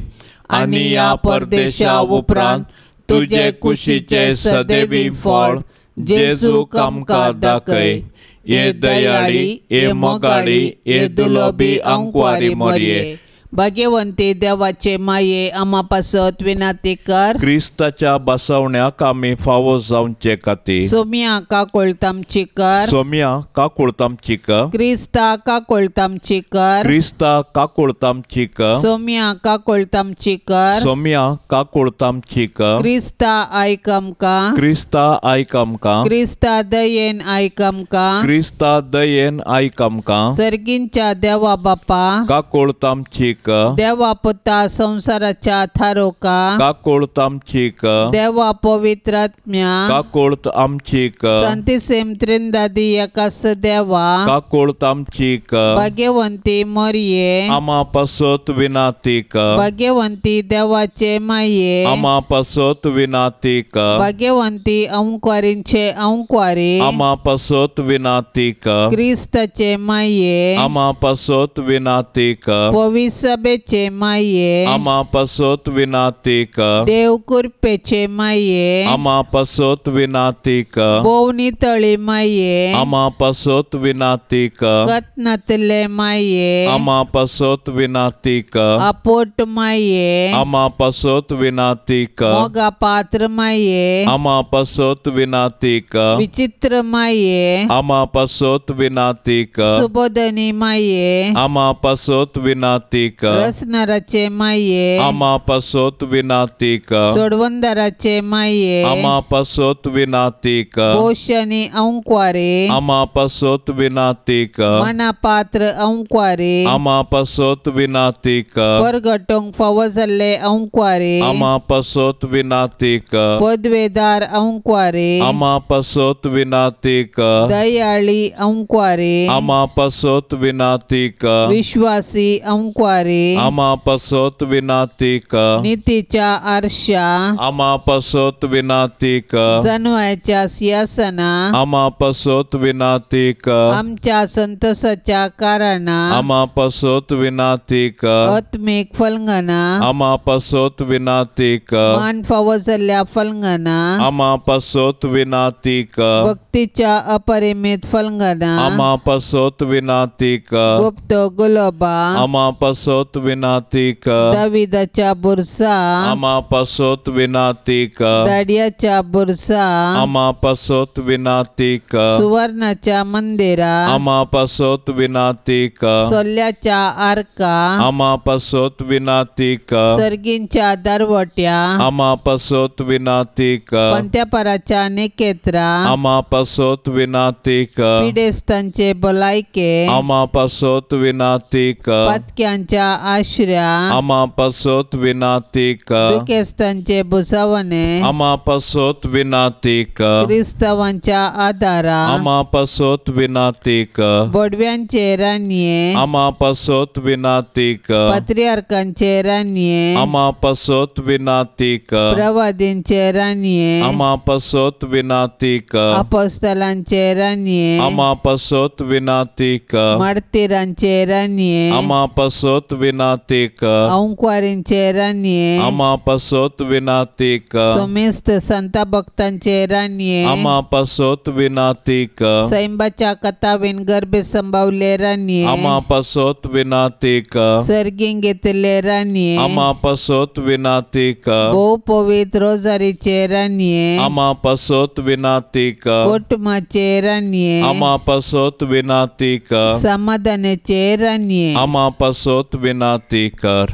आनी ह्या परदेशा उपरांत तुजे कुशीचे सदैवी फळ जेजूक आमकां दाखय। ये दयाळी, ये मोगाळी, ये दुलोबी अंकवारी मोरये, भाग्यवंती देवाचे माये आमा पासत विनंती कर। क्रिस्ताच्या बसवण्याक आमी फावो जावचे खातीर सोम्या काकुळतामची कर। सोम्या काकुळतामची कर। क्रिस्ता काकुळतामची कर। क्रिस्ता काकुळतामची कर। सोम्या काकुळतामची कर। सोम्या काकुळतामची कर। क्रिस्ता आयक आमकां। क्रिस्ता आयक आमकां। क्रिस्ता दयेन आयक आमकां। क्रिस्ता दयेन आयक आमकां। सर्गींच्या देवा बापा काकुळतामची कर। देवा पुता संसाराच्या थारोका काकुळत आमची कर। देवा पवित्र आत्म्या काकुळत आमची कर। संतिसेम त्रिंदादी एकास देवा काकुळत आमची कर। भाग्यवंती मोरये आमा पासत विनंती कर। भाग्यवंती देवाचे माये आमा पासत विनंती कर। भाग्यवंती अंकवारींचे अंकवारी आमा पासत विनंती कर। क्रिस्ताचे माये आमा पासत विनंती कर। पविसबेचे माये आमा पासत विनंती कर। देव कृपेचे माये आमा पासत विनंती कर। बोवनी तळी माये आमा पासत विनंती कर। कतनातले माये आमा पासत विनंती कर। आपोट माये आमा पासत विनंती कर। मोगा पात्र माये आमा पासत विनंती कर। विचित्र माये आमा पासत विनंती कर। सुबोधनी माये आमा पासत विनंती कर। रसनाराचे माये आमा पासत विनंती कर। सोडवंदाराचे माये आमा पासत विनंती कर। पोषणी अंकवारे आमा पासत विनंती कर। मना पात्र अंकवारे आमा पासत विनंती कर। परगटोंक फावो जाल्ले अंकवारे आमा पासत विनंती कर। पदवेदार अंकवारे आमा पासत विनंती कर। दयाळी अंकवारे आमा पासत विनंती कर। विश्वासी अंकवारे रोजारी आमा पासत विनाती कर। नितीच्या आरशा आमा पासत विनाती कर। जनवायच्या सिंहासना आमा पासत विनाती कर। आमच्या संतोषाच्या कारणा आमा पासत विनाती कर। आत्मिक फलंगना आमा पासत विनाती कर। मान फावो जाल्ल्या फलंगना आमा पासत विनाती कर। भक्तीच्या अपरिमित फलंगना आमा पासत विनाती कर। गुप्त गुलोबा आमा पासत विनाती कर। दाविदाच्या बुरसा आमा पासत विनाती कर। दाडियाच्या बुरसा आमा पासत विनाती कर। सुवर्णाच्या मंदिरा आमा पासत विनाती कर। सोल्याच्या आरका आमा पासत विनाती कर। सर्गींच्या दरवट्या आमा पासत विनाती कर। पंत्यापराच्या निकेत्रा आमा पासत विनाती कर। पिडेस्तांचे भलायके आमा पासत विनाती कर। पातक्यांच्या आश्र्या आमा पासत विनाती कर। दुखेस्तांचे भुसावणे आमा पासत विनाती कर। क्रिस्तावांच्या आदारा आमा पासत विनाती कर। बोडव्यांचे राणये आमा पासत विनाती कर। पात्रियार्कांचे राणये आमा पासत विनाती कर। प्रवादींचे राणये आमा पासत विनाती कर। अपोस्तलांचे राणये आमा पासत विनाती कर। मार्तीरांचे राणये आमा पासत विनाती कर। अंकुवारींचे राणये आमा पासत विनाती कर। सोमेस्त संता भक्तांचे राणये आमा पासत विनाती कर। सैंबाच्या कथावीन गर्भे संभावले राणये आमा पासत विनाती कर। सर्गीं घेतले राणये आमा पासत विनाती कर। भोव पवित्र रोजारीचे राणये आमा पासत विनाती कर। कुटुंबाचे राणये आमा पासत विनाती कर। समाधानाचे राणये आमा पासत विनाती कर।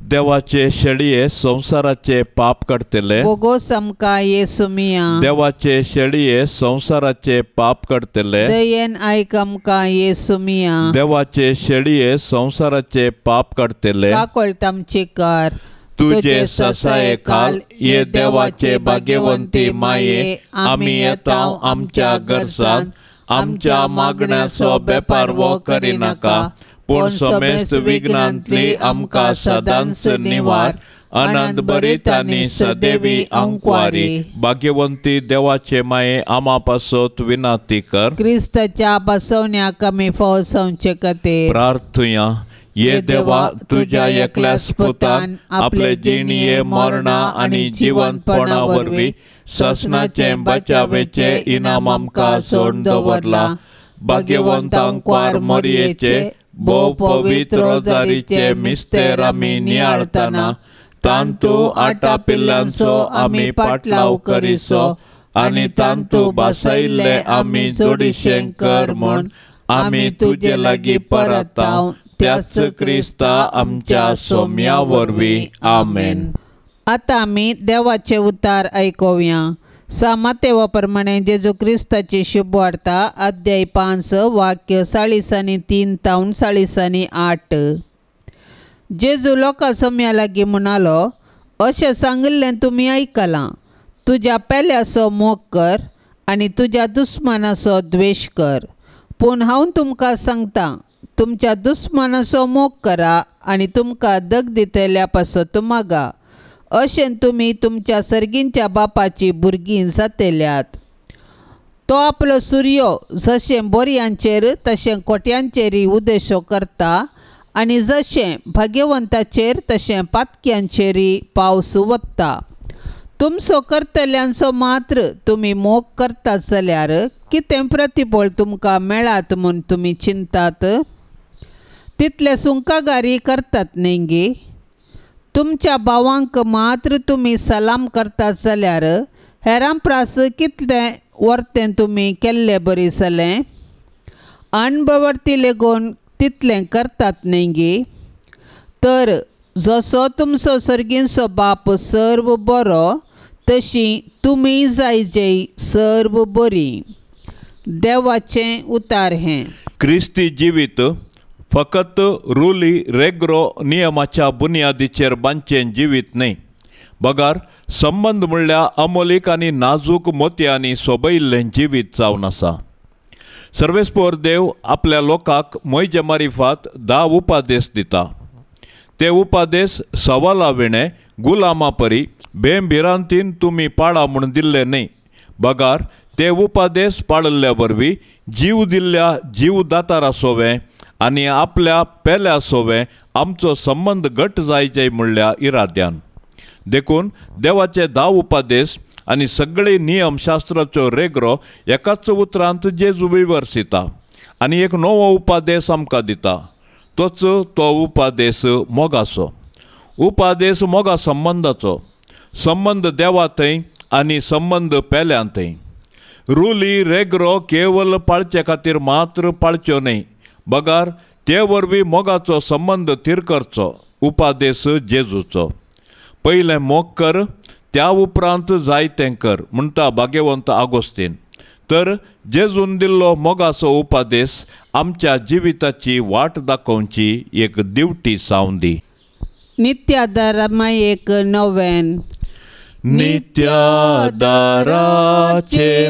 देवाचे शेळये संवसाराचे पाप काडटले बोगोस आमकां येसू मिया। देवाचे शेळये संवसाराचे पाप काडटले दयेन आयक आमकां येसू मिया। देवाचे शेळये संवसाराचे पाप काडटले काकळत आमची कर। तुझे ससाये खाल ये देवाचे भाग्यवंती माये आमी येता आमच्या गरजान आमच्या मागण्याचो बेपारवो करिनाका पूण समेस्त विघ्नांतली आमकां सदांच निवार। आनंद भरीत आनी सदैवी अंकवारी भाग्यवंती देवाचे माये आमा पासत विनाती कर। क्रिस्ताच्या बसवण्याक आमी फावसावचे खातीर प्रार्थुया। ये देवा तुझ्या एकल्याच पुतान आपले जिणये मरणा आनी जिवंतपणा वरवीं ससनाचे बचावेचे इनाम आमकां सोडून दवरला। भाग्यवंतांकवार मोरयेचे भोव पवित्र रोजारीचे मिस्तेर आमी नियाळतना तांतू आटा पिल्लांचो आमी पाटलाव करिसो आनी तांतू बसयल्ले आमी जोडीशें कर म्हूण आमी तुजे लागीं परताव त्याच क्रिस्ता आमच्या सोम्या वरवीं आमेन। आतां आमी देवाचे उतार आयकुया। सामातेवा प्रमाणे जेजू क्रिस्ताची शुभवार्ता अध्याय 5 वाक्य 43 तावन 48। जेजू लोकां सोम्या लागीं म्हणालो, अशें सांगिल्लें तुमी आयकलां, तुज्या पेल्याचो मोग कर आनी तुज्या दुस्मानाचो द्वेश कर। पूण हांव तुमकां सांगतां, तुमच्या दुस्मानाचो मोग करा आनी तुमकां दग दितल्या पासत मागा, अशें तुमी तुमच्या सर्गींच्या बापाची भुरगीं जातल्यात। तो आपलो सुर्यो जशें बोरयांचेर तशें कोट्यांचेरय उदेशो करता आनी जशें भाग्यवंताचेर तशें पातक्यांचेरय पावस वता। तुमचो करतल्यांचो मात्र तुमी मोग करतात जाल्यार कितें प्रतिफळ तुमकां मेळात म्हूण तुमी चिंतात? तितले सुंकागारी करतात न्ही गे? तुमच्या भावांक मात्र तुमी सलाम करतात जाल्यार हेरां प्रास कितलें वर्तें तुमी केल्लें बरी जालें? अणभवर्ती लेगून तितलें करतात न्ही गे? तर जसो तुमचो सर्गींचो बाप सर्व बरो तशी तुमी जायजे सर्व बरी। देवाचें उतार हें। क्रिस्ती जिवीत फकत रुली रेग्रो नियमाच्या बुनियादीचेर बांदचें जिवीत न्हय, बगर संबंद म्हणल्यार अमोलीक आनी नाजूक मोतयांनी सोबयिल्लें जिवीत जावन आसा। सर्वेस्पोर देव आपल्या लोकांक मोयजे मारिफात 10 उपादेश दिता। ते उपादेश सवाला विणे गुलामा परी भेम भिरांतीन तुमी पाळा म्हूण दिल्ले न्हय, बगार ते उपादेश पाळिल्ल्या वरवीं जीव दिल्ल्या जीव दातारा सोवें आनी आपल्या पेल्या सोवें आमचो संबंद घट जायचे म्हणल्या इराद्यान. देखून देवाचे 10 उपादेश आनी सगळे नियमशास्त्राचो रेगरो एकाच उतरांत जेजू विवर्सिता आनी एक नवो उपादेश आमकां दिता. तोच तो उपादेश मोगाचो. उपादेश मोगा संबंदाचो, संबंद देवा थंय आनी संबंद पेल्यान थंय. रुली रेगरो केवल पाळचे खातीर मात्र पाळच्यो न्हय, बगार ते वरवीं मोगाचो संबंद थीर करचो उपादेश जेजूचो. पयलें मोग कर, त्या उपरांत जाय तें कर म्हणटा भाग्यवंत आगोस्तीन. तर जेजून दिल्लो मोगाचो उपादेश आमच्या जिविताची वाट दाखोवची एक दिवटी जावन दी. नित्यादारा एक नोवेन. नित्यादाराचे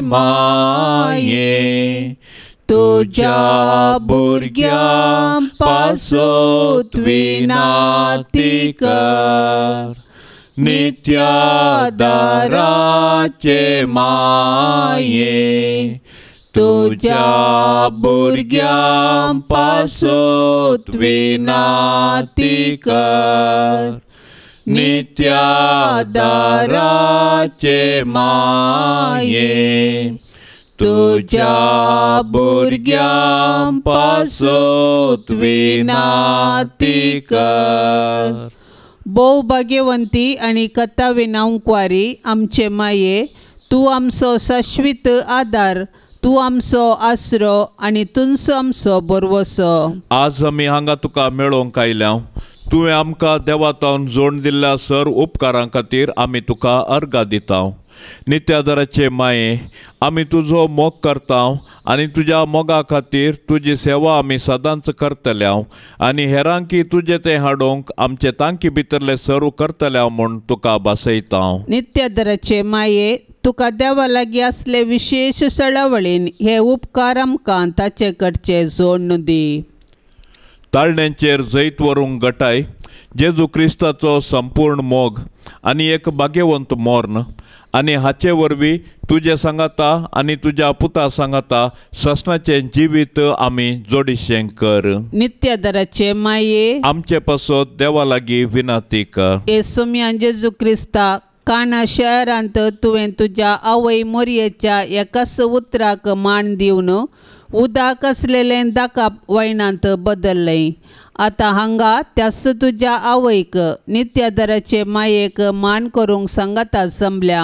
माये तुज्या भुरग्यां पासत विनाती कर. नित्यादाराचे माये तुज्या भुरग्यां पासत विनाती कर. नित्यादाराचे माये तुज्या भुरग्यां पासत विनाती कर. भोव भाग्यवंती आनी कथाविना कुंवारी आमचे माये, तूं आमचो शाश्वीत आदार, तूं आमचो आसरो आनी तुंचो आमचो भरवसो. आज आमी हांगा तुका मेळोवंक आयल्या. तुवें आमकां देवातावन जोड दिल्ल्या सर उपकारां खातीर आमी तुका अर्गां दिता. नित्यादाराचे माये, आमी तुजो मोग करता आनी तुज्या मोगा खातीर तुजी सेवा आमी सदांच करतल्या आनी हेरांकी तुजें तें हाडूंक आमचे तांकी भितरले सर्व करतल्या म्हूण तुका भासयता. नित्यादाराचे माये, तुका देवा लागीं आसले विशेश सळावळीन हे उपकार आमकां ताचे कडचे जोडून दी. ताळण्यांचेर जैत व्हरूंक गटाय जेजू क्रिस्ताचो संपूर्ण मोग आनी एक भाग्यवंत मोर्न आनी हाचे वरवीं तुजे सांगाता आनी तुज्या पुता सांगाता ससनाचें जिवीत आमी जोडिशें कर. नित्यादाराचे माये, आमचे पासत देवा लागीं विनंती कर. येसुम्या जेजू क्रिस्ता, काना शहरांत तुवें तुज्या आवय मोरयेच्या एकाच उतराक मान दिवन उदक आसलेलें दाका वयणांत बदल्लें. आतां हांगा त्याच तुज्या आवयक नित्यादाराचे मायेक मान करूंक सांगाता जमल्या.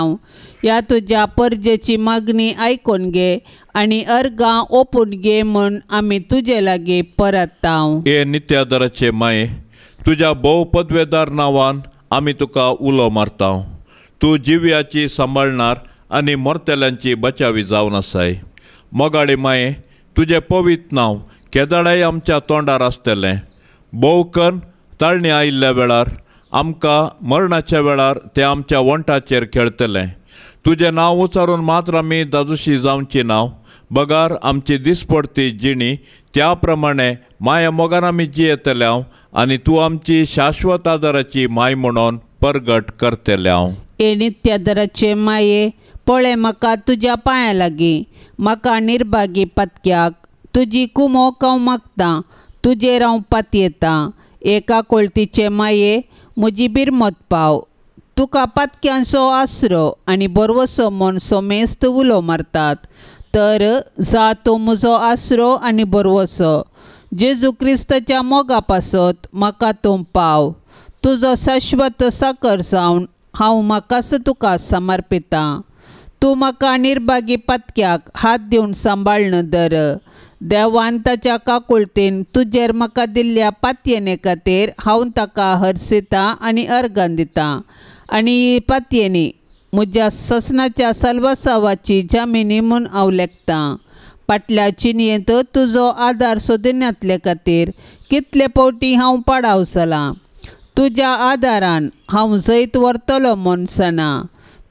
ह्या तुज्या परजेची मागणी आयकून घे आनी अर्गां ओपून घे म्हूण आमी तुजे लागीं परत्ता. हे नित्यादाराचे माये, तुज्या भोव पदवेदार नांवान आमी तुका उलो मारता. तूं जिव्याची सांबाळणार आनी मरतल्यांची बचावी जावन आसाय. मोगाळी माये, तुजें पवित्र नांव केदाळाय आमच्या तोंडार आसतलें. भोव कन्न ताळणी आयिल्ल्या वेळार आमकां मरणाच्या वेळार तें आमच्या वंठाचेर खेळटलें. तुजें नांव उचारून मात्र आमी दादोशी जावची नांव, बगार आमची दिसपडती जिणी त्या प्रमाणे माया मोगान आमी जियेतले आनी तूं आमची शाश्वत आदाराची माय म्हणून परगट करतले. हे नित्यादाराचे माये, पळय म्हाका तुज्या पांया लागीं, म्हाका निर्भागी पातक्याक तुजी कुमोक हांव मागतां, तुजेर हांव पातयेतां. एका कोळतीचे माये, म्हजी बिरमत पाव. तुका पातक्यांचो आसरो आनी भरवसो म्हूण सोमेस्त उलो मारतात, तर जा तूं म्हजो आसरो आनी भरवसो. जेजू क्रिस्ताच्या मोगा पासत म्हाका तूं पाव. तुजो शाश्वत साकर जावन हांव म्हाकाच तुका समर्पितां. तूं म्हाका निर्भागी पातक्याक हात दिवन सांबाळन धर. देवान ताच्या काकुळतेन तुजेर म्हाका दिल्ल्या पातयेने खातीर हांव ताका हरसितां आनी अर्गां दितां. आनी पातयेनी म्हज्या ससनाच्या सलवासावाची जामिनी म्हूण हांव लेखतां. फाटल्या चिनयेंत तुजो आदार सोदिनातले खातीर कितले फावटी हांव पाडाव जालां. तुज्या आदारान हांव जैत व्हरतलो म्हूण सणा.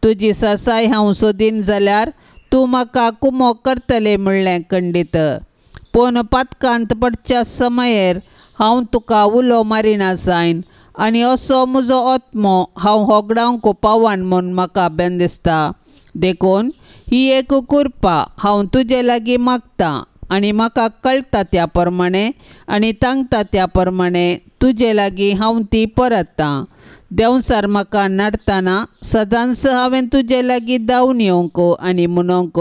तुजी सासाय हांव सोदीन जाल्यार तूं म्हाका कुमोक करतलें म्हणलें खंडीत. पूण पातकांत पडच्या समयेर हांव तुका उलो मारिना जायन आनी असो म्हजो आत्मो हांव होगडावंक पावन म्हूण म्हाका बेन दिसता. देखून ही एक कृपा हांव तुजे लागीं मागतां आनी म्हाका कळटा त्या प्रमाणे आनी तांकता त्या प्रमाणे तुजे लागीं हांव ती परततां. देंवचार म्हाका नाडतना सदांच हांवें तुजे लागीं धांवन येवंक आनी म्हणोंक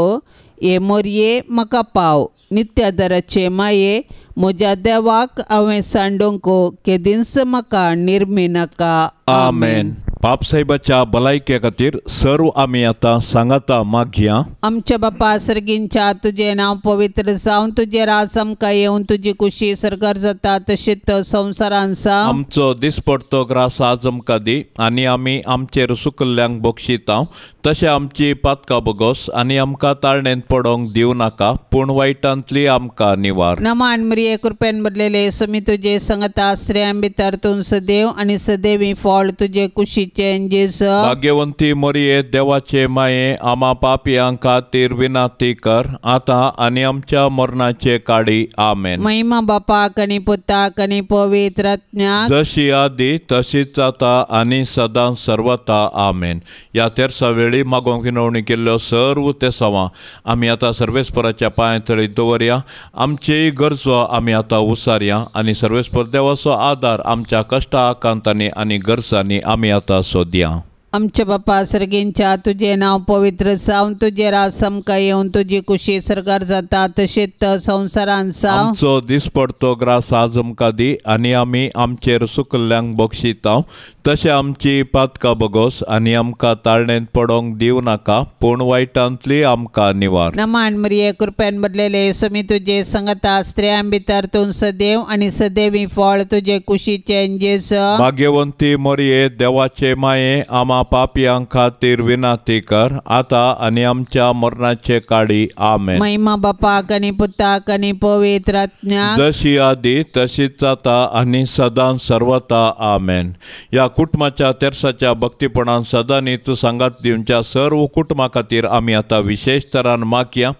हे मोरये म्हाका पाव. नित्यादराचे माये म्हज्या देवाक हांवें सांडूंक केदींच म्हाका निर्मी नाका. आमेन. बापसाहेबाच्या भलायके खातीर सर्व आमी आतां सांगाता मागया. आमच्या बापा सर्गींच्या तुजें नांव पवित्र जावन तुजें राज आमकां येवन तुजी कुशी सर्गार जाता तशीच संवसारान जावं. आमचो दिसपडतो ग्रास आज आमकां दी आनी आमी आमचेर सुकल्ल्यांक बक्षिता तशें आमची पातकां बगोस आनी आमकां ताळणेंत पडोंक दिवं नाका पूण वायटांतली आमकां निवार. नमान मरिये कृपेन भरलेले सुमी तुजे संगता स्त्रियां भितर तूं सदैव आनी सदैवी फळ तुजे कुशीचें जेजू. भाग्यवंती मरिये देवाचे माये आमा पापयां खातीर विनंती कर आतां आनी आमच्या मरणाचे काडी. आमेन. महिमा बापाक आनी पुताक आनी पवित्र आत्म्याक जशी आदी तशीच आतां आनी सदां सर्वता. आमेन. ह्या तेरसा वेळी मागोवंक विनवणी केल्ल्यो सर्व तेसावां आमी आतां सर्वेस्पराच्या पांय तळी दवरया. आमचीय गरजो आमी आतां उसारया आनी सर्वेस्पर देवाचो आदार आमच्या कश्टा आकांतांनी आनी गरजांनी आमी आतां सोदया. आमच्या बापा सर्गींच्या तुजें नांव पवित्र जावन तुजें राज आमकां येवन तुजी कुशी सर्गार जाता तशीच संवसारान जावं. आमचो दिसपडतो ग्रास आज आमकां दी आनी आमी आमचेर सुकल्ल्यांक बक्षिता तशें आमची पातकां बगोस आनी आमकां ताळणेंत पडोंक दिवं नाका पूण वायटांतली आमकां निवार. नमान मरिये कृपेन भरलेले सुमी तुजे संगता स्त्रियां भितर तूं सदैव आनी सदैवी फळ तुजे कुशीचें जेजू. भाग्यवंती मरिये देवाचे माये आमा पापयां खातीर विनंती कर आतां आनी आमच्या मरणाचे काडी. आमेन. महिमा बापाक आनी पुताक आनी पवित्र आत्म्याक जशी आदी तशीच आतां आनी सदां सर्वता. आमेन. ह्या कुटुंबाच्या तेरसाच्या भक्तीपणान सदांनी तूं सांगात दिवच्या सर्व कुटुंबा खातीर आमी आतां विशेश तरान मागया.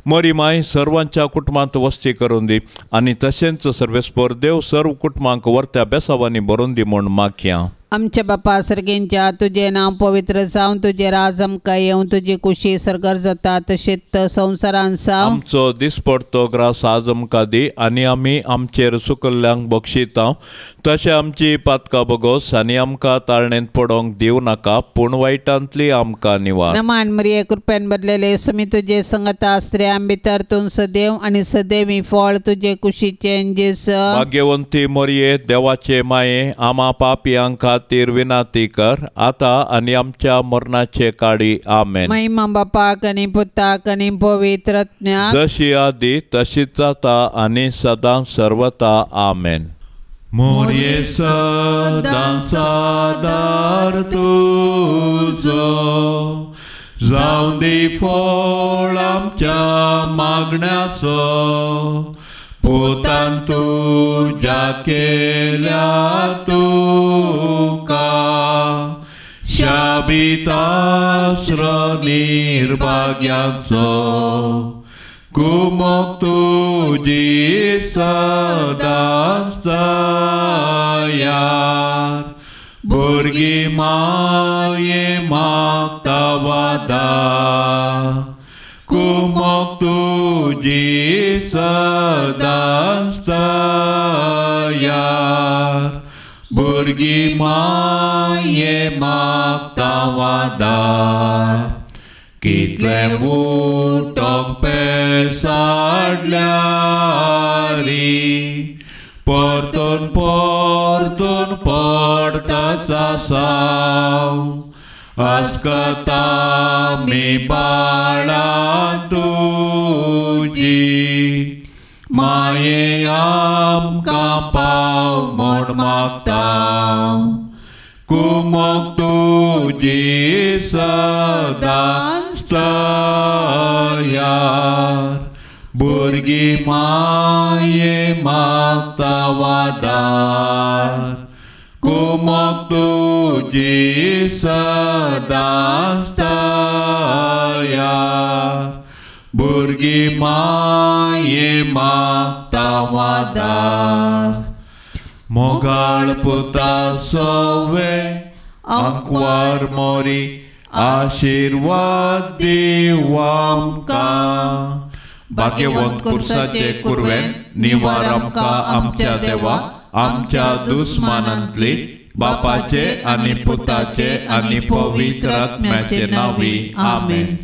मरी माय सर्वांच्या कुटुंबांत वस्ती करून दी आनी तशेंच सर्वेस्पर देव सर्व कुटुंबांक वर्त्या बेसावांनी भरून दी म्हूण मागया. आमच्या बापा सर्गींच्या तुजें नांव पवित्र जावन तुजें राज आमकां येवन तुजी कुशी सर्गार जाता तशीच संवसारान जावं. आमचो दिसपडतो ग्रास आज आमकां दी आनी आमी आमचेर सुकल्ल्यांक बक्षिता तशें आमची पातकां बगोस आनी आमकां ताळणेंत पडोंक दिवं नाका पूण वायटांतली आमकां निवार. नमान मरिये कृपेन भरलेले सुमी तुजे संगता स्त्रियां भितर तूं सदैव आनी सदैवी फळ तुजे कुशीचें जेजू. भाग्यवंती मरिये देवाचे माये आमा पापयां खातीर विनंती कर आतां आनी आमच्या मरणाचे काडी. आमेन. महिमा बापाक आनी पुताक आनी पवित्र आत्म्याक जशी आदी तशीच आतां आनी सदां सर्वता. आमेन. मोरये सदां सादार तुजो जावं दी फळ आमच्या मागण्याचो पुतान तुज्या केल्या तुका शाबितास्र निर्भाग्याचो कुमक तुजी सदांच तयार भुरगीं माये मागता वादार कुमक तुजी सदांच तयार भुरगीं माये मागता वादार. कितलें उटोंक पेसाडल्यारी परतून परतून पडताच आसाव अस्कता मी बाळा तुजी माये आमकां पाव म्हूण मागता कुमक तुजी सदांच तयार भुरगीं माये मागता वादार कुमक तुजी सदांच तयार भुरगीं माये मागता वादार. मोगाळ पुता सवे आंकवार मोरी आशिर्वाद दीव आमकां. भाग्यवंत कुर्साचे कुरवेन निवार आमकां आमच्या देवा आमच्या दुस्मानांतली बापाचे आनी पुताचे आनी पवित्र आत्म्याचे नांवी आमेन.